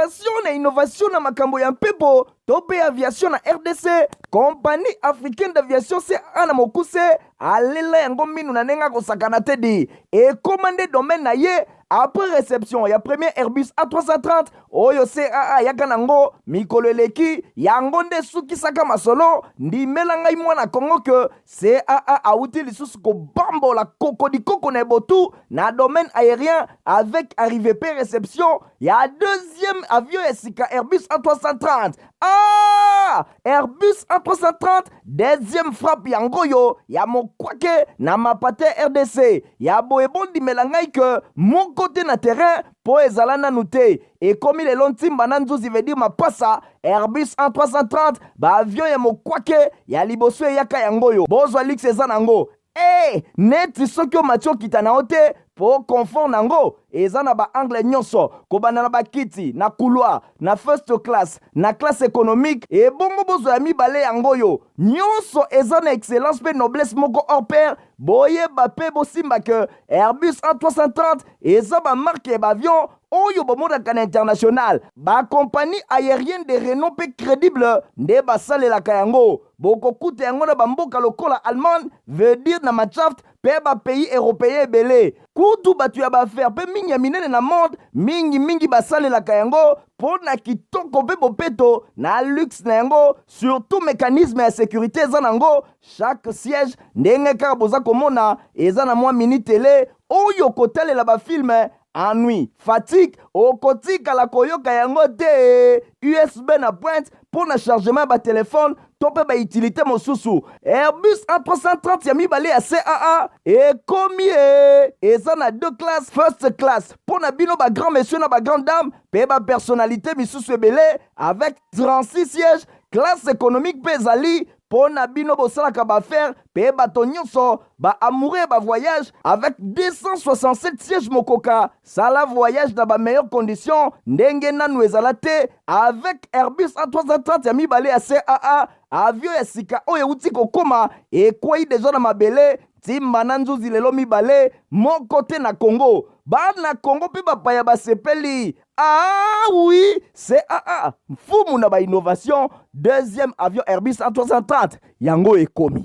Innovation na innovation na makambo ya mpepo to mpe aviation na RDC, Compagnie africaine d'aviation CAA na mokuse alela yango minu na ndenge akosakana te di ekoma nde domaine na ye après réception ya premier Airbus A330 oyo CAA ayaka nango mikolo eleki. Yango nde esukisaka masolo. Ndimela ngai mwana Kongo ke CAA awuti lisusu kobambola kokodikoko na ebotu na domaine aérien avec arrivée pe réception ya deuxième avion ya sika Airbus A330. Ah! Airbus A330 deuxième frappe yango oyo ya mokwake na mapate RDC ya boye. Bondimela ngai ke moko te na terrain mpo ezala nanu te. Ekomi lelo ntimba na nzuzi, veut dire mapasa. Airbus A330, baavion ya mokwake ya liboso eyaka yango oyo. Bozwa luxe eza nango e neti soki omati okita na yo te, mpo confort nango eza na baangle nyonso, kobanda na bakiti na couloir, na first class, na classe économique. Ebongo bozwa ya mibale yango oyo, nyonso eza na excellence mpe noblesse moko hors pair. Boyeba mpe bosimba ke Airbus A330 eza bamarque ya baavion oyo bomonaka na international. Bacompagnie aérienne de renom mpe crédible nde basalelaka yango. Bokokuta yango na bamboka lokola Allemagne, veut dire na Mannschaft, mpe bapays européen ebele. Kutu bato ya baaffaire mpe mingi ya minene na monde mingimingi basalelaka yango mpo na kitoko mpe bopeto na luxe na yango. Surtout mécanisme ya sécurité eza nango. Chaque siège, ndenge kaka boza komona, eza na mwa mini télé oyo kotalela bafilm. Ennui, fatigue okotikala koyoka yango te. USB na pointe mpo na chargement ya batelefone to mpe bautilité mosusu. Airbus A330 ya mibale ya CAA ekomi e eza na deux classes: first class mpo na bino bagrand monsieur na bagrande dame mpe bapersonnalité misusu ebele avec 36 sièges. Classe économique mpe ezali mpo na bino bosalaka baaffaire mpe bato nyonso baamoureux ya bavoyage avec 267 sièges. Mokoka sala voyage na bameilleure condition ndenge nanu ezala te avec Airbus A330 ya mibale ya CAA. Avion ya sika oyo euti kokóma, ekwei deja na mabele ntimba na nzuzi lelo mibale moko te na Congo. Bana Congo mpe bapaya basepeli. Ah oui, CAA mfumu na bainnovation. Deuxième avion Airbus A330 yango ekomi.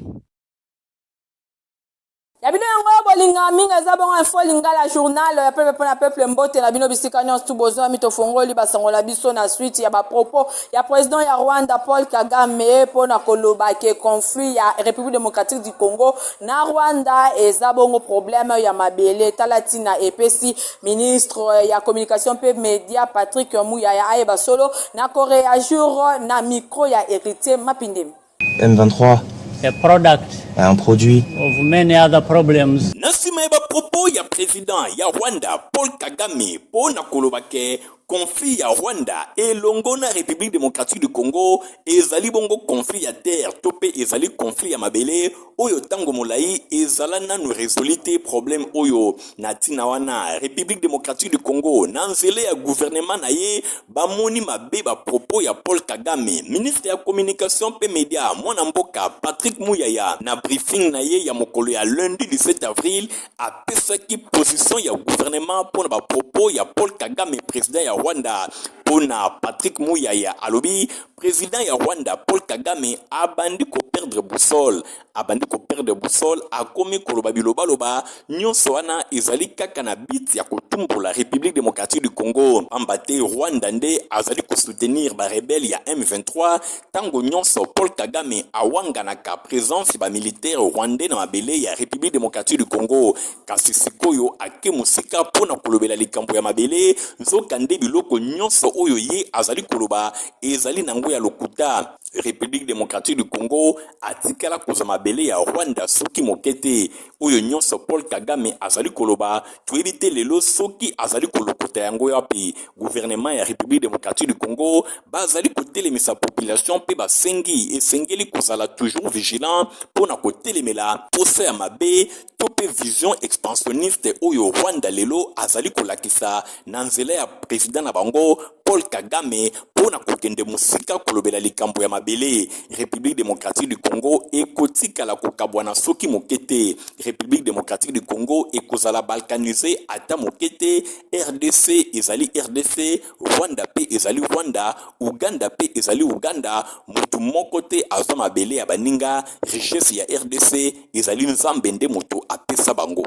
Ya bino yango oyo bolingaka mingi, eza bongo Info Lingala, journal ya peuple mpona peuple. Mbote na bino bisika nyonso tu bozwami. Tofongoli basangola biso na suite ya bapropos ya président ya Rwanda Paul Kagame mpona koloba ke conflit ya République démocratique du Congo na Rwanda eza bongo problème ya mabele. Tala ntina epesi ministre ya communication mpe média Patrick Muyaya ayeba solo na koréagir na micro ya Héritier Mapindemi. M23, a product un produit of many other problems. Na nsima ya bapropos ya président ya Rwanda Paul Kagame mpo na koloba ke conflit ya Rwanda elongo na République démocratique du Congo ezali bongo conflit ya terre to mpe ezali conflit ya mabele oyo ntango molai ezala nanu résolu te problème oyo. Na ntina wana, République démocratique du Congo na nzela ya gouvernement na ye bamoni mabe bapropos ya Paul Kagame. Ministre ya communication mpe média, mwana mboka Patrick Muyaya, na briefing na ye ya mokolo ya lundi 17 avril, apesaki position ya gouvernement mpo na bapropos ya Paul Kagame, président ya Rwanda. Mpo na Patrick Muyaya, alobi président ya Rwanda Paul Kagame abandi koperdre boussole, abandi koperdre boussole, akomi koloba bilobaloba. Nyonso wana ezali kaka na but ya kotumbola République démocratique du Congo, pamba te Rwanda nde azali kosoutenir barebelles ya M23. Ntango nyonso Paul Kagame awanganaka présence ya bamilitaire rwandais na mabele ya République démocratique du Congo, kasi sikoyo ake mosika mpo na kolobela likambo ya mabele, nzokande biloko nyonso oyo ye azali koloba ezali nango ya lokuta. République démocratique du Congo atikala kozwa mabele ya Rwanda soki moke te. Oyo nyonso Paul Kagame azali koloba, toyebi te lelo soki azali kolokota yango wapi. Gouvernement ya République démocratique du Congo bazali kotelemisa population mpe basengi esengeli kozala toujours vigilant mpo na kotelemela posa ya mabe to mpe vision expansionniste oyo Rwanda lelo azali kolakisa na nzela ya président na bango Paul Kagame mpo na kokende mosika kolobela likambo ya mabele. mabele. Republique democratique du Congo ekotikala kokabwana soki moke te. Republique democratique du Congo ekozala balkanise ata moke te. Rdc ezali rdc, Rwanda mpe ezali Rwanda, Ouganda mpe ezali Ouganda. Moto moko te azwa mabele ya baninga. Richesse ya rdc ezali Nzambe nde moto apesa bango.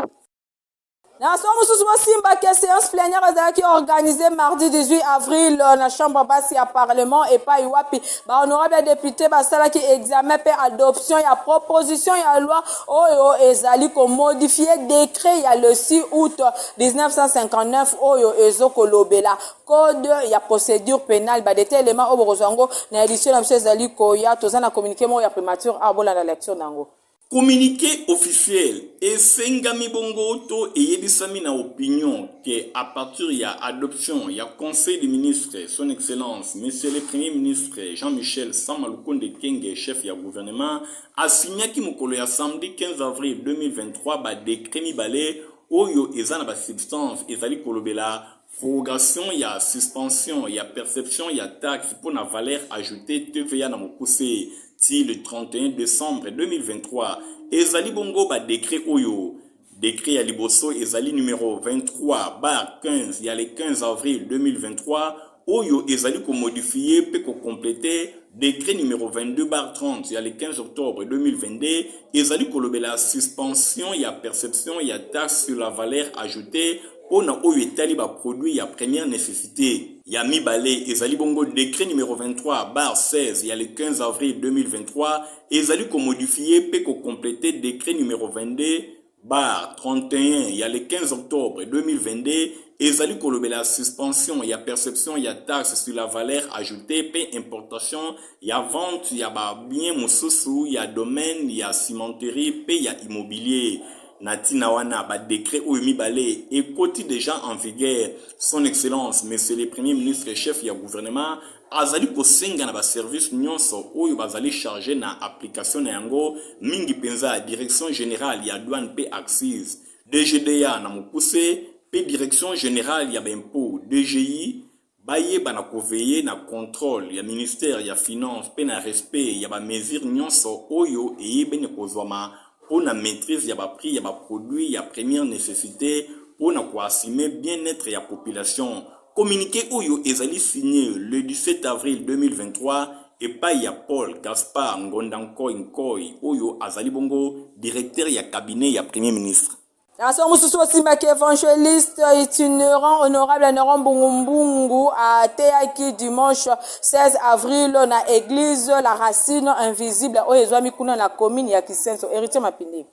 Na so mosusu, bosimba ke séance plénière ezalaki organisé mardi 18 avril na chambre basse ya parlement, epai wapi bahonorable député basalaki examen mpe adoption ya proposition ya loi oyo ezali komodifier décret ya le 6 août 1959 oyo ezokolobela code ya procédure pénale. Badete élément oyo bokozwa yango na édition na biso ezali koya. Toza na communiqué moko ya primature awa, bolanda lecture na yango. Communiqué officiel esengami bongo to eyebisami na opinion ke à partir ya adoption ya conseil des ministres, Son Excellence Monsieur le Premier ministre Jean-Michel Sama Lukonde Kenge, chef ya gouvernement, asignaki mokolo ya samedi 15 avril 2023 badécret mibale oyo eza na basubstance ezali kolobela prorogation ya suspension ya perception ya taxe mpo na valeur ajoutée, TVA na mokuse, ti le 31 décembre 2023. Ezali bongo badécret oyo: décret ya liboso ezali numéro 23/15 ya le 15 avril 2023, oyo ezali komodifier mpe kocompléter décret numéro 22/30 ya le 15 octobre 2022, ezali kolobela suspension ya perception ya taxe sur la valeur ajoutée mpo na oyo etali baproduit ya première nécessité. Ya mibale ezali bongo décret numéro 23/16 ya le 15 avril 2023, ezali komodifier mpe kocompléter décret numéro 22/31 ya le 15 octobre 2022, ezali kolobela suspension ya perception ya taxe sur la valeur ajoutée mpe importation ya vente ya babien mosusu ya domaine ya cimenterie mpe ya immobilier. Na ntina wana, badécret oyo mibale ekoti déjà en vigueur. Son Excellence Monsieur le Premier ministre, chef ya gouvernement, azali kosenga na baservice nyonso oyo bazali chargé na application na yango, mingi mpenza Direction générale ya douane mpe accise, DGDA na mokuse, mpe Direction générale ya baimpôt, DGI, bayeba na koveiller na contrôle ya ministère ya Finance mpe na respect ya bamesure nyonso oyo eyebeni kozwama mpo na maîtrise ya baprix ya baproduit ya première nécessité, mpo na koassurer bien-être ya population. Communiqué oyo ezali signé le 17 avril 2023 epai ya Paul Gaspard Ngondankoy Nkoi, oyo azali bongo directeur ya cabinet ya Premier ministre. Na so mosusu, osimbaki évangéliste itinérant honorable Neron Mbungumbungu ateyaki dimanche 16 avril na église La Racine Invisible oyo ezwami kuna na commune ya Kisenso. Héritier Mapinde.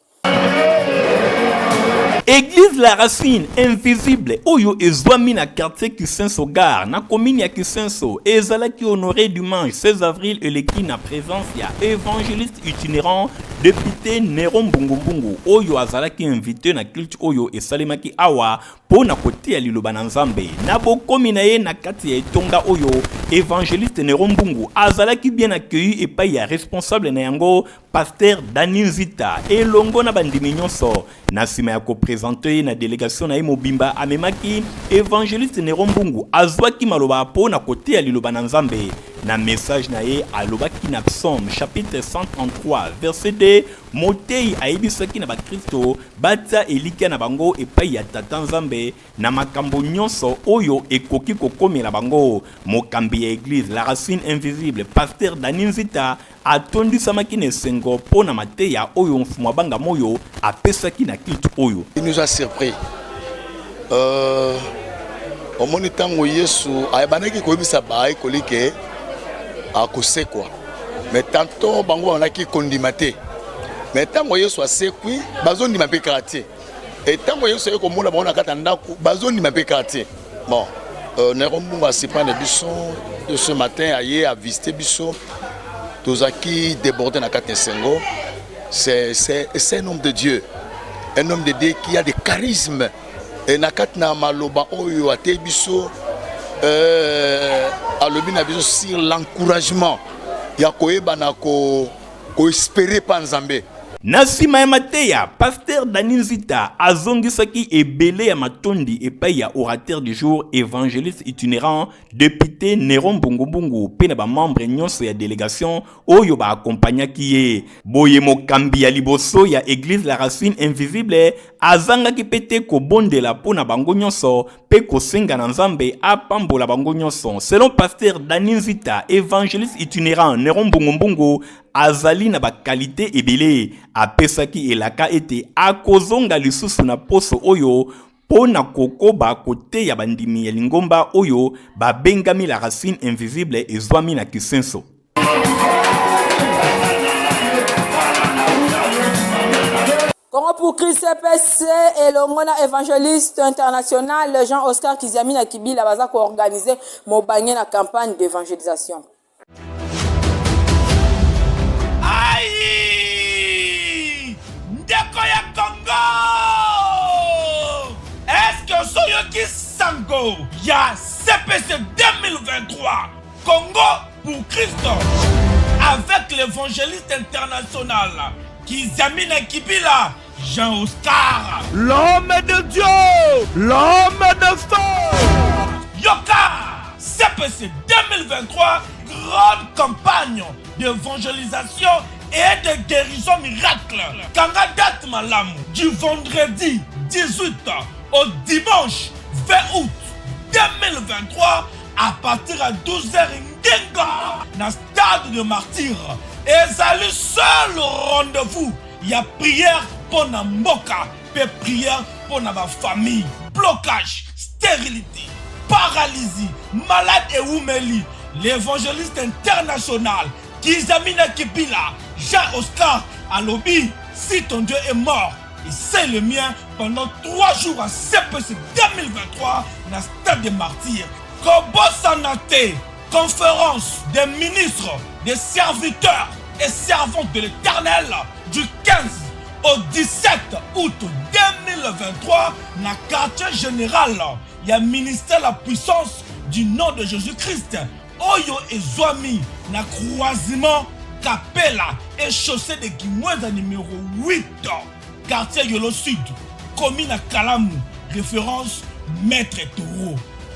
Église La Racine Invisible oyo ezwami na quartier Kisenso Gare, na commune ya Kisenso, ezalaki honoré dimanche 16 avril eleki na présence ya évangéliste itinérant député Nero Mbungumbungu, oyo azalaki invité na culte oyo esalemaki awa mpo na koteya liloba na Nzambe. Na bokomi na ye na kati ya etonga oyo, évangéliste Nero Mbungu azalaki bien accueilli epai ya responsable na yango, pasteur Dani Nzita, elongo na bandimi nyonso. Na nsima ya koprésenter ye na délégation na ye mobimba amemaki, évangéliste Nero Mbungu azwaki maloba mpo na koteya liloba na Nzambe. Na message na ye, alobaki na Psaume chapitre 133 verset 2. Motei ayebisaki na bakristo batia elikya na bango epai ya Tata Nzambe na makambo nyonso oyo ekoki kokomela bango. Mokambi ya église La Racine Invisible, pasteur Dani Nzita, atondisamaki na esengo mpo na mateya oyo mfumu abanga moyo apesaki na culte oyo. Il nous a surpris. Omoni, ntango Yesu ayebandaki koyebisa bayekoli ke akosekwa, mais tantôt bango babandaki kondima te. Mais ntango Yesu asekwi, bazondima mpe kaka te. E ntango Yesu aye komona bango na kati ya ndako, bazondima mpe kaka te. Bon, Nero Mbungu asurprendre biso ce matin, aye avisite biso, tozalaki débordé na kati ya esengo. C'est un homme de Dieu, un homme de Dieu qui a des charismes. E na kati na maloba oyo ateyi biso, alobi na biso sur l'encouragement ya koyeba na koespérer mpa Nzambe. Na nsima ya mateya, Pasteur Danny Nzita azongisaki ebele ya matondi epai ya orateur du jour, evangeliste itinerant, depute Neron Mbungumbungu mpe na ba membres nyonso ya delegation oyo ba accompagnaki ye. Boye mokambi ya liboso ya Eglise la Racine Invisible azangaki mpe te kobondela mpo na bango nyonso mpe kosenga na Nzambe apambola bango nyonso. Selon Pasteur Danny Nzita, evangeliste itinerant Neron Mbungumbungu azali na ba qualites ebele. Apesaki elaka ete akozonga lisusu na poso oyo mpo na kokoba koteya bandimi ya lingomba oyo babengami la racine invisible ezwami na Kisenso. Congo pour Christ CPC elongo na évangéliste international Jean-Oscar Kiziamina Kibila baza koorganize mobange na campagne d'évangélisation. Aïe! Ndeko ya Congo! Est-ce que soyoki sango ya CPC 2023 Congo pour Christ avec l'évangéliste international Kizamina Kibila Jean-Oscar. L'homme de Dieu, l'homme de feu. Yoka CPC 2023, grande campagne d'évangélisation et de guérison miracle. Kanga date malamu du vendredi 18 au dimanche 20 août 2023 à partir à 12h ngenga na stade de martyr. Ezali seul rendez-vous ya prière mpo na mboka mpe prière mpo na bafamille. Blocage, stérilité, paralysie, malade ewumeli. L'évangéliste international Kizamina Kibila Jean-Oscar alobi si ton Dieu est mort et c'est le mien pendant 3 jours à CPC 2023 na stade des martyrs. Kobosana te, conférence des ministres, des serviteurs et servantes de l'Éternel du 15 au 17 août 2023 na quartier général ya ministère la puissance du nom de Jésus-Christ oyo ezwami na croisement Kapela et chaussée de Kimwenza numéro 8 quartier Yolo Sud commune à Kalamu référence Maître Taureau.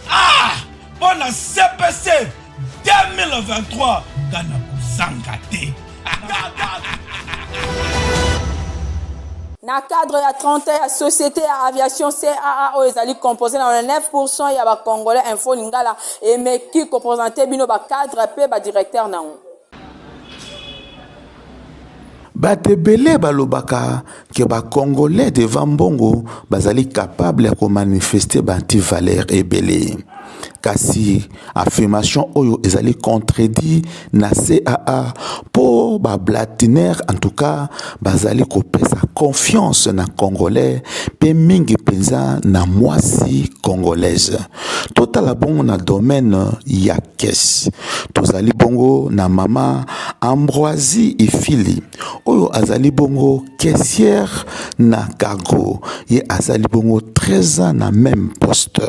Ah, mpo na CPC 2023 nga na kozanga te. Na cadre ya 30 ya société ya aviation CAA oyo ezali composé na 9% ya ba Congolais, Info Lingala emeki kopresente bino ba cadre pe ba directeur nango. Bato ebele balobaka que ba congolais devant mbongo bazali capable ya ko manifester ba anti valeurs ebele. Kasi affirmation oyo ezali contredit na CAA mpo ba blatinaires en tout cas bazali kopesa confiance na congolais mpe mingi mpenza na mwasi congolaise. Totala bongo na domaine ya caisse. Tozali bongo na mama Ambroisie Ifili oyo azali bongo caissière na cargo. Ye azali bongo 13 ans na même poste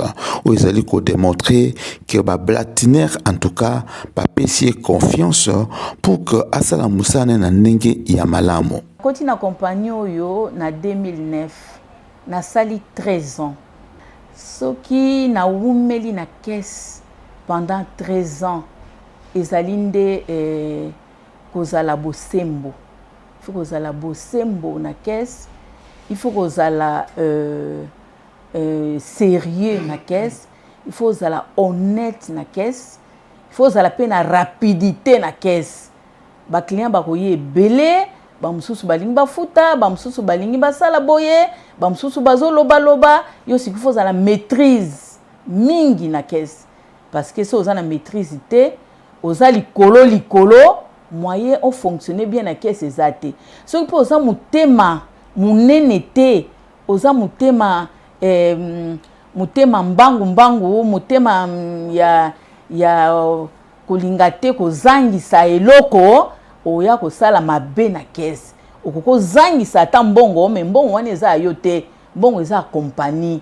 oyo ezali ko démontrer que ba blatinaires en tout cas bapesi ye confiance pour que asala mosala na ndenge ya malamu. Nakoti na compagnie oyo na 2009, nasali 13 ans. Soki nawumeli na caisse pendant 13 ans, ezali nde eh, kozala bosembo. Il faut kozala bosembo na caisse, il faut kozala euh, euh, sérieux na caisse, il faut kozala honnête na caisse, il faut kozala pe na rapidité na caisse. Ba clients bakoya ebele, ba mosusu balingi bafuta, ba mosusu balingi basala boye, ba mosusu bazolobaloba. Yo sikoyo faut ozala maîtrise mingi na caisse, parce que soki oza na maîtrise te, oza likolo likolo, moyen o fonctionner bien na caisse eza te. Soki mpe oza motema monene te, oza motema eh, motema mbangu mbangu, motema ya, ya kolinga te kozangisa eloko, oya kosala mabe na caisse. Okoki kozangisa ata mbongo, mais mbongo wana eza ya yo te, mbongo eza ya compagnie.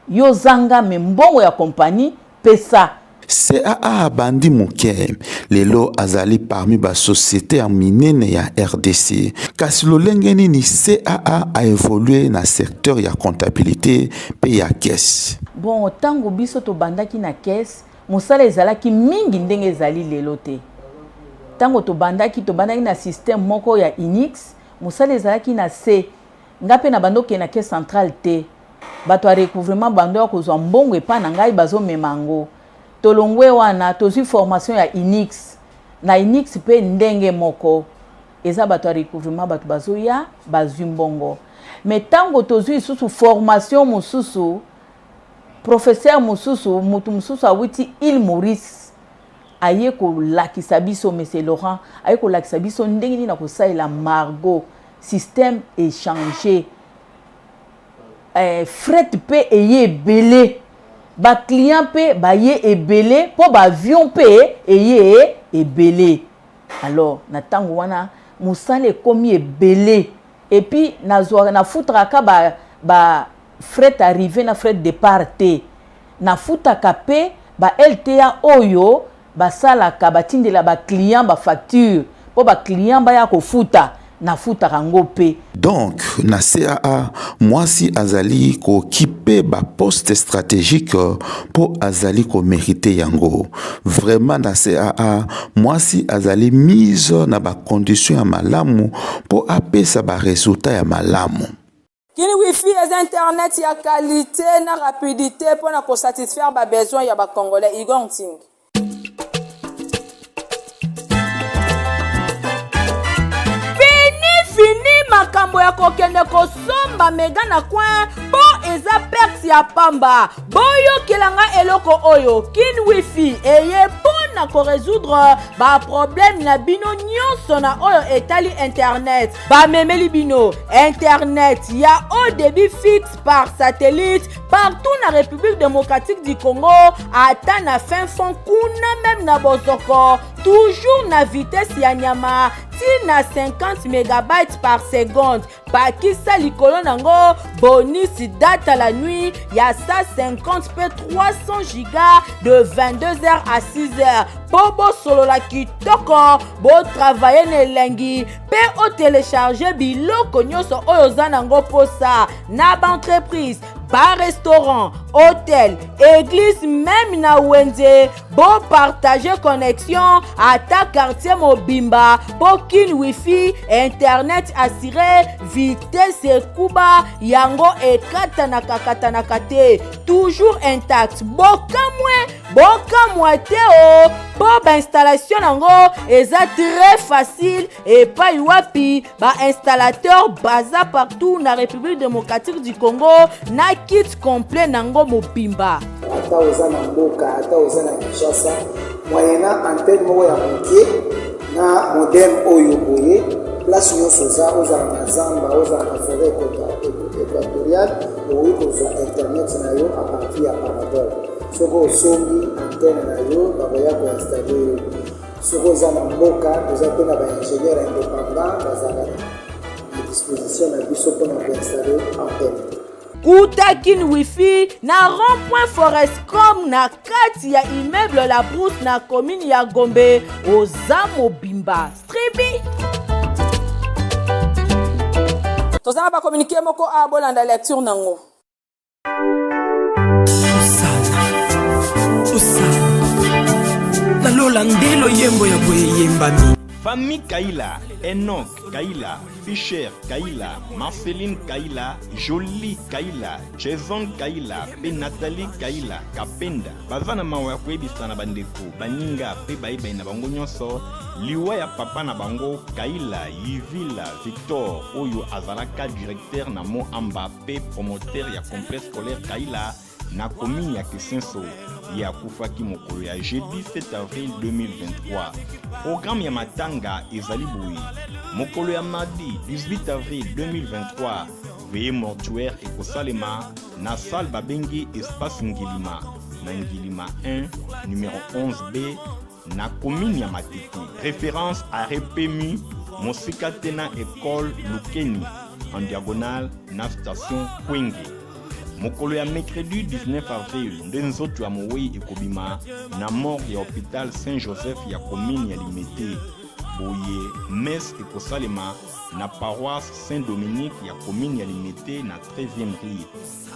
Yo zanga, mais mbongo ya compagnie pesa. CAA abandi moke, lelo azali parmi ba societe ya minene ya rdc. Kasi lolenge nini CAA a evoluer na secteur ya comptabilite mpe ya caisse? Bon, tango biso tobandaki na caisse, mosala ezalaki mingi ndenge ezali lelo te. Tango tobandaki, tobandaki na système moko ya Unix, mosala ezalaki na se. Nga pe na banda okende na caisse centrale te. Bato ya recouvrement bando ya kozwa mbongo epa na ngai bazo mema yango. Tolongwe wana tozwi formation ya Unix. Na Unix pe ndenge moko. Eza bato ya recouvrement bato bazoya bazwi mbongo. Mais tango tozwi lisusu formation mosusu, professeur mosusu, mutu mosusu awuti Ile Maurice aye kolakisa biso, Monsieur Laurent aye kolakisa biso ndenge nini na kosalela Margot, système echanger. Eh, fret mpe eye ebele, ba clients mpe baye ebele mpo ba avion mpe eye ebele. Alors na ntango wana mosala ekomi ebele et puis nazwaka nafutaka ka ba, ba fret arrivée na fret départ te, nafutaka mpe ba LTA oyo basalaka batindela ba clients ba facture mpo ba clients baya kofuta, nafutaka yango mpe. Donc na CAA mwasi azali ko occuper ba postes strategiques mpo azali ko meriter yango. Vraiment na CAA mwasi azali mise na ba conditions ya malamu mpo apesa ba resultats ya malamu. Kin wifi eza internet ya qualite na rapidite pona ko satisfaire ba besoins ya ba congolais. Igor Ntingi. Fini fini makambo ya kokende kosomba mega na coin mpo eza perte ya pamba. Boyokela nga eloko oyo Kin wifi eye mpo na koresoudre ba problème na bino nyonso na oyo etali internet. Bamemeli bino internet ya haut débit fixe par satellite partout na République démocratique du Congo, ata na fin fond kuna meme na bozoko, toujours na vitesse ya nyama ti na 50 megabytes par seconde. Bakisa likolo nango bonus data la nuit ya 150 pe 300 giga de 22h à 6h po bosolola kitoko, botravaille na elengi mpe otelecharge biloko nyonso oyo oza nango mposa na baentreprise, barestaurant, hotel, église, meme na wenze. Bopartage connexion ata quartier mobimba mpo Kin wifi internet assuré, vitesse ekuba yango ekatanaka-katanaka te, toujours intact. Bokamwe bokamwa te o mpo bainstallation yango eza très facile epai wapi bainstallateur baza partout na République démocratique du Congo na kit complet nango mobimba. Ata oza na mboka, ata oza na Kinshasa, moyennant antenne moko ya moke na modem oyo boye, place nyonso oza, ozala na zamba, ozala na forêt équatoriale, okoki kozwa internet na yo à partir ya parabole. Soki osombi antenne na yo, bakoya koinstalle yo. Soki oza na mboka, toza mpe na ba ingénieur indépendant bazalaka na disposition na biso mpona koinstalle antenne. Kuta Kin Wifi na rond-point Forescom na kati ya immeuble La Brousse na commune ya Gombe, oza mobimba. Stribi. Toza na ba communiqué moko a bolanda lecture nango. Osana, osana na lola nde loyembo ya boye eyembami. Famille Kaila, Enoch Kaila, Fisher Kaila, Marceline Kaila, Jolie Kaila, Jason Kaila mpe Nathalie Kaila Kapenda baza na mawa ya koyebisa na bandeko, baninga mpe bayebani na bango nyonso liwa ya papa na bango Kaila Yivila Victor oyo azalaka directeur na Mont Amba mpe promoteur ya complexe scolaire Kaila na commune ya Kisenso. Ye akufaki mokolo ya jeudi 7 avril 2023. Programme ya matanga ezali boye: mokolo ya mardi 18 avril 2023, veillée mortuaire ekosalema na salle babengi Espace Ngilima na Ngilima 1 numero 11B na commune ya Matete. Référence à Repemi, mosika te na école Lukeni en diagonale na station Kwenge. Mokolo ya mercredi 19 avril nde nzoto ya mowei ekobima na morgue ya hopital Saint Joseph ya commune ya Limete. Boye messe ekosalema na paroisse Saint Dominique ya commune ya Limete na 13e rue.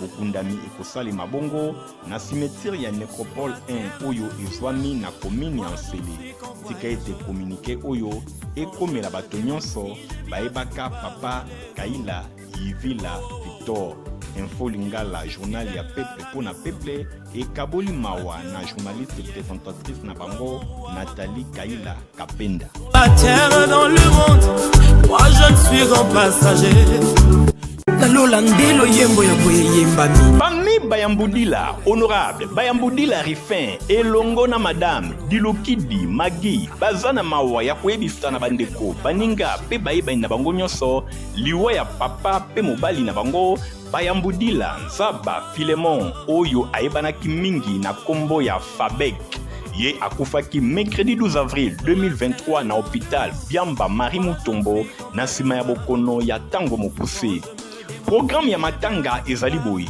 Bokundami ekosalema bongo na cimetière ya Necropole 1 oyo ezwami na commune ya Nsele. Tika ete communiqué oyo ekomela bato nyonso bayebaka Papa Kaila Yivila Victor. Info Lingala, journal ya peuple mpo na peuple, ekaboli mawa na journaliste présentatrice na bango Nathalie Kaila Kapenda. Terre dans le monde, moi je ne suis qu'un passager. Nalola nde loyembo ya boye eyembami. Famille Bayambudila, honorable Bayambudila Rifin elongo na madame Dilokidi Magi baza na mawa ya koyebisa na bandeko, baninga mpe bayebani na bango nyonso liwa ya papa mpe mobali na bango Bayambudila Nzaba Philemon oyo ayebanaki mingi na kombo ya Fabek. Ye akufaki mercredi 12 avril 2023 na hôpital Biamba Marie Mutombo na nsima ya bokono ya ntango mokuse. Programme ya matanga ezali boye: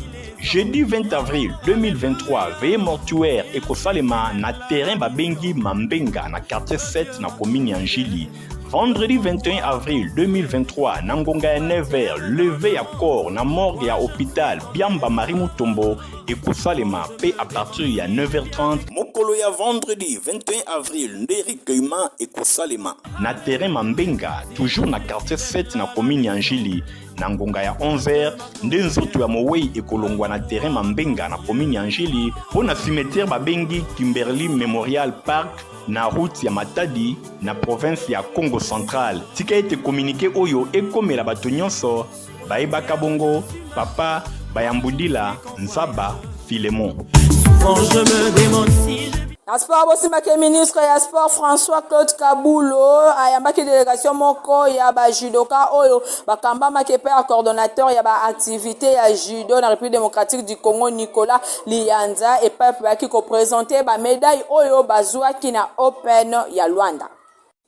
jeudi 20 avril 2023, veillée mortuaire ekosalema na terrain babengi Mambenga na quartier 7 na commune ya Njili. Vendredi 21 avril 2023 na ngonga ya 9h, levée ya corps na morgue ya hôpital Biamba Marie Mutombo ekosalema pe à partir ya 9h30. Mokolo ya vendredi 21 avril nde recueillement ekosalema na terrain Mambenga, toujours na quartier 7 na commune ya Njili. Na ngonga ya 11h nde nzoto ya mowei ekolongwa na terrain Mambenga na commune ya Njili mpo na cimetière babengi Kimberley Memorial Park na route ya Matadi na province ya Congo Central. Tika ete communiqué oyo ekomela bato nyonso bayebaka bongo Papa Bayambudila Nzaba Philemon. Na sport, bosimbaki ministre ya sport François Claude Kabulo ayambaki délégation moko ya bajudoka oyo bakambamaki epai ya coordonnateur ya baactivité ya judo na République démocratique du Congo, Nicolas Liyanza, epai bayaki koprésenter bamédaille oyo bazwaki na Open ya Luanda.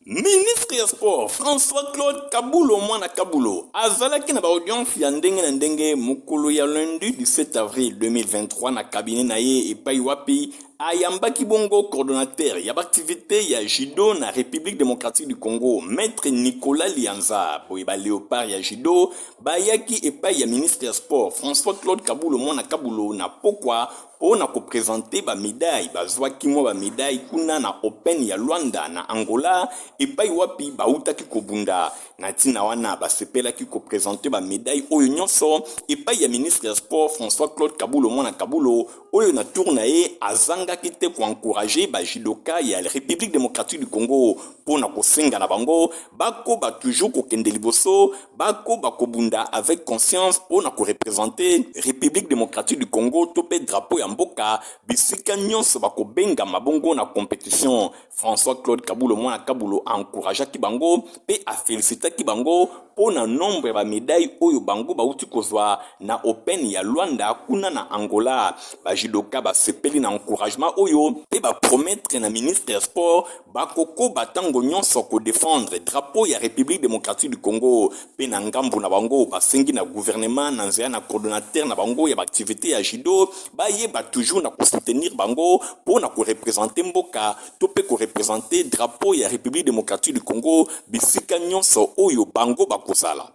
Ministre ya sport François Claude Kabulo Mwana Kabulo azalaki na baaudience ya ndenge na ndenge mokolo ya lundi 17 avril 2023 na cabinet na ye, epai wapi ayambaki bongo coordonnateur ya baactivité ya judo na République démocratique du Congo, maître Nicolas Lianza. Boye baleopard ya judo bayaki epai ya ministre ya sport François Claude Kabulo Mwana Kabulo na pokwa mpo na koprésenter bamédaille bazwaki, mwa bamédaille kuna na Open ya Luanda na Angola, epai wapi bautaki kobunda. Na ntina wana basepelaki koprésenter bamédaille oyo nyonso epai ya ministre ya sport François Claude Kabulo Mwana Kabulo, oyo na tour na ye azangaki te koencourager bajudoka ya République démocratique du Congo mpo na kosenga na bango bakoba toujours kokende liboso, bakoba kobunda avec conscience mpo na koreprésenter République démocratique du Congo to mpe drapeau ya mboka bisika nyonso bakobengama bongo na compétition. François Claude Kabulo Mwana Kabulo encourageaki bango mpe afélicitaki bango mpo na nombre ya bamédaille oyo bango bauti kozwa na Open ya Luanda kuna na Angola. Bajudoka basepeli na encouragement oyo mpe bapromettre na ministre ya sport bakokoba ntango nyonso kodéfendre drapeau ya République démocratique du Congo. Mpe na ngambu na bango basengi na gouvernement na nzela na coordonnateur na bango ya baactivité ya judo bayeba toujours na kosoutenir bango mpo na koreprésenter mboka to mpe koreprésenter drapeau ya République démocratique du Congo bisika nyonso oyo bango bakozala.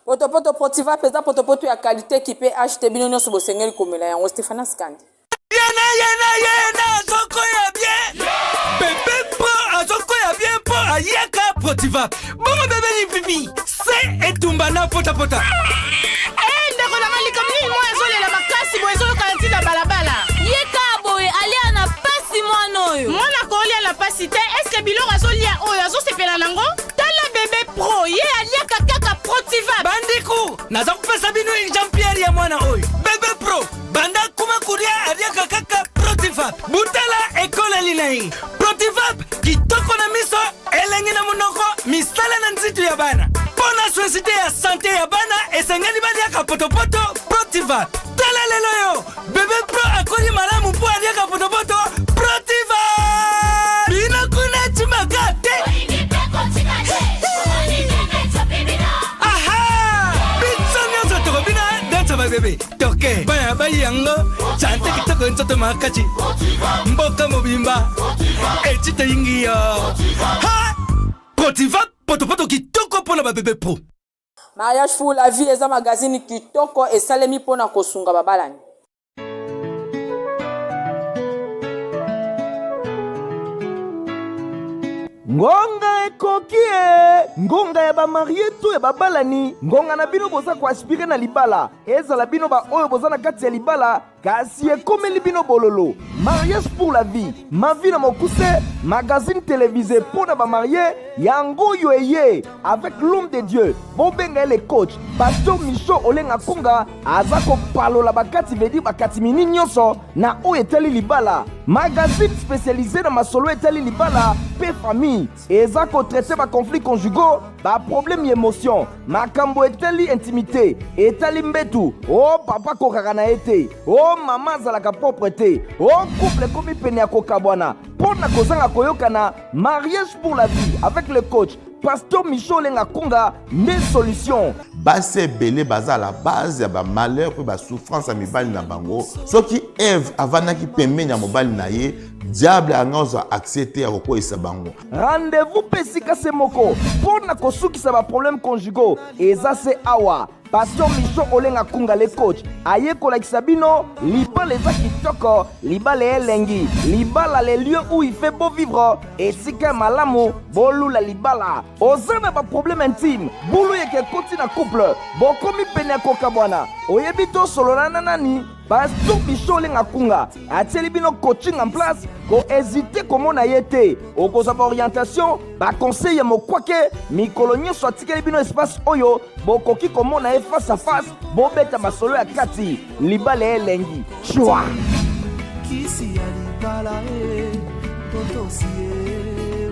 Potopoto Protiva mpenza, potopoto ya qualité ki mpe ht bino nyonso bosengeli komela yango. Stefana Skandi. Yena yena yena, azokoya bien. Bébé Pro azokoya bien mpo ayaka Protiva. Bongo bébé lipipi se etumba na potapota. Ndeko nanga, likambo nini? Mwa ezolela makasi boye, ezoyoka ntina balabala. Ye kaka boye alia na pasi, mwana oyo. Mwana kolia na pasi te. Eske biloko azolia oyo azosepela nango? Tala bébé Pro, ye aliaka kaka Protiva. Bandeko, naza kopesa bino exemplaire ya mwana oyo bébé Pro. Banda kuma kolia, aliaka kaka Protivap. Butala ekoleli na ye. Protivap kitoko na miso, elengi na monoko, misala na nzitu ya bana. Mpo na société ya santé ya bana, esengeli baliaka potopoto Protivap. Tala lelo yo bébé Pro akoli malamu mpo aliaka potopoto Protivap. Bino kuna timaka te. Aha, biso nyonso tokobina danse babébé toke bana. Kitoko nzoto makasi mboka mobimba eti toyingi yo. Ha! Protiva potopoto kitoko mpo na babebe pro. Mariage pour la vie eza magazine kitoko esalemi mpo na kosunga babalani. Ngonga ekoki e! Ngonga ya bamarie to ya babalani, ngonga na bino boza koaspire na libala, ezala bino baoyo boza na kati ya libala kasi ekomeli bino bololo. Mariage pour la vie, ma vie na mokuse, magazine télévisé mpo na bamarie, yango oyo eye avec l'homme de Dieu, bobenga ye le coach Pasteur Micho Olenga Konga, aza kopalola bakati vedi bakati mini nyonso na oyo etali libala. Magazine spécialisé na masolo etali libala mpe famille, eza kotraite baconflit conjugaux, baproblème ya émotion, makambo etali intimité, etali mbetu, o oh, papa kokaka na ye te, o oh, mama azalaka propre te, o oh, couple ekomi pene ya kokabwana mpo na kozanga koyokana. Mariage pour la vie avec le coach Pasteur Micho Olenga Konga nde solution. Basi ebele baza à la base ya ba malheur mpe ba souffrance ya mibali na bango. Soki Eve avandaki pembeni ya mobali na ye, diable anga ozwa accès te ya kokweyisa bango. Rendez-vous mpe esika se moko mpo na kosukisa ba problèmes conjugaux eza se awa. Pasteur Micho Olenga Kunga le coach aye kolakisa bino libala eza kitoko, libala elengi, libala le lieu où il fait beau vivre, esika ya malamu bolula libala. Oza na ba problème intime, bulu yeke ekoti na couple, bokomi pene ya kokabwana, oyebi to solola na nani? Pasteur Micho Olenga Kunga atieli bino coaching en place, ko hésiter komona ye te, okozwa ba orientation, ba conseil ya mokwake mikolo nyonso. Atikeli bino espace oyo bokoki komona ye face à face, bobeta masolo ya kati, libala ya elengi chwa. Kisi ya libala e totosi ye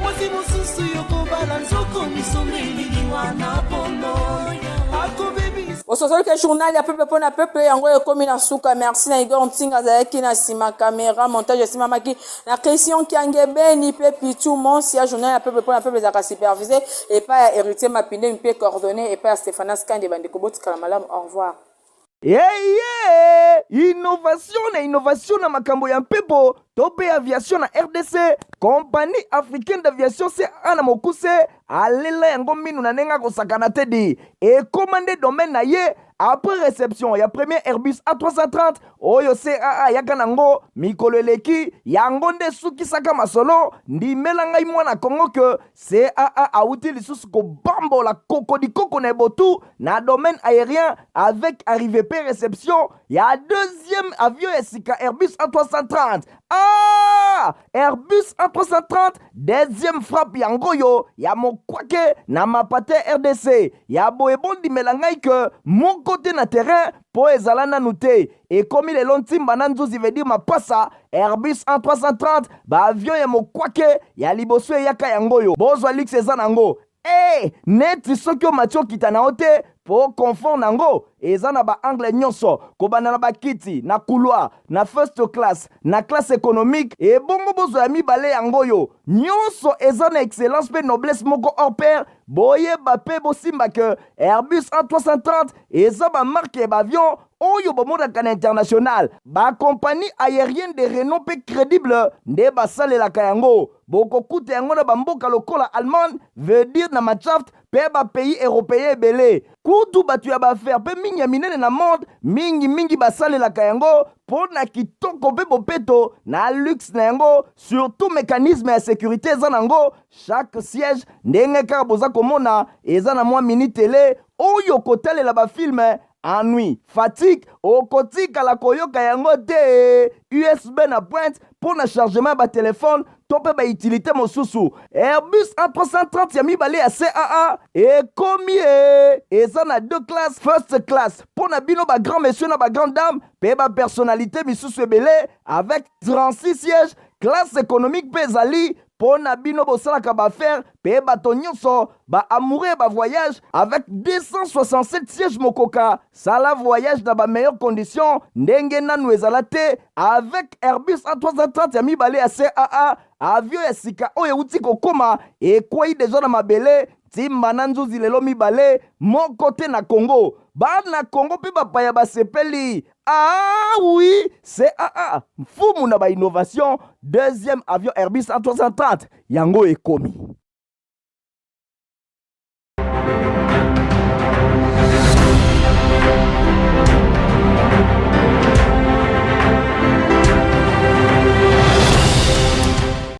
mwasi mosusu yokobala nzoko misombeli liwa na bomoi akobebisa. Bososoli ke journal ya peuple mpo na peuple yango ekomi na suka. Merci na Igor Ntinga azalaki na nsima kamera, montage esimamaki na Christian Kiangebeni mpe Pichu Monsia. Journal ya peuple mpo na peuple ezalaka supervise epai ya Héritier Mapinde mpe coordonné epai ya Stephanas Kande. Bandeko botikala malamu, au revoir. Eye! Innovation na innovation na makambo ya mpepo to mpe aviation na rdc, Compagnie africaine d'aviation CAA na mokuse alela yango minu na ndenge akosakana te di ekoma nde domaine na ye après reception ya premier Airbus A330 oyo CAA ayaka nango mikolo eleki, yango nde esukisaka masolo. Ndimela ngai mwana Congo que CAA awuti lisusu kobambola kokodikoko na ebotu na domaine aérien avec arrivée pe reception ya deuxième avion ya sika Airbus A330. Ah! Airbus A330 deuxième frappe yango oyo ya mokwake na mapate RDC ya boye. Bondimela ngai que moko te na terrain po ezala nanu te, ekomi lelo ntimba na nzuzi veut dire mapasa. Airbus A330 ba avion ya mokwake ya liboso eyaka yango oyo, bozwa luxe eza nango eh, neti soki omati okita na yo te po confort nango eza na ba angle nyonso, kobanda na bakiti na couloir, na first class, na classe économique. Ebongo bozwa ya mibale yango oyo nyonso eza na excellence mpe noblesse moko hors pair. Boyeba mpe bosimba ke Airbus A330 eza ba marque ya ba avion oyo bomonaka na international. Ba compagnie aérienne de renom mpe crédible nde basalelaka yango. Bokokuta yango na bamboka lokola Allemagne, veut dire na Mannschaft mpe ba pays européen ebele. Kutu bato ya baaffaire mpe mingi ya minene na monde mingi mingi basalelaka yango mpo na kitoko mpe bopeto na luxe na yango, surtout mécanisme ya sécurité eza nango. Chaque siège ndenge kaka boza komona eza na mwa mini tele oyo kotalela bafilme, ennui, fatigue okotikala koyoka yango te. USB na pointe mpo na chargement ya batelefone to mpe bautilité mosusu. Airbus A330 ya mibale ya CAA ekomi e eza na deux classes, first class mpo na bino ba grand monsieur na ba grande dame mpe ba personnalité misusu ebele avec 36 sièges. Classe économique mpe ezali mpo na bino bosalaka baaffaire mpe bato nyonso ba amoureux ya bavoyage avec 267 sièges. Mokoka sala voyage na ba meilleures conditions ndenge nanu ezala te avec Airbus A330 ya mibale ya CAA, avion ya sika oyo euti kokoma, ekwei deja na mabele. Ntimba na nzuzi lelo mibale moko te na Congo. Bana Congo mpe bapaya basepeli. Ah oui, CAA, mfumu na ba innovation, deuxième avion Airbus A330 yango ekomi.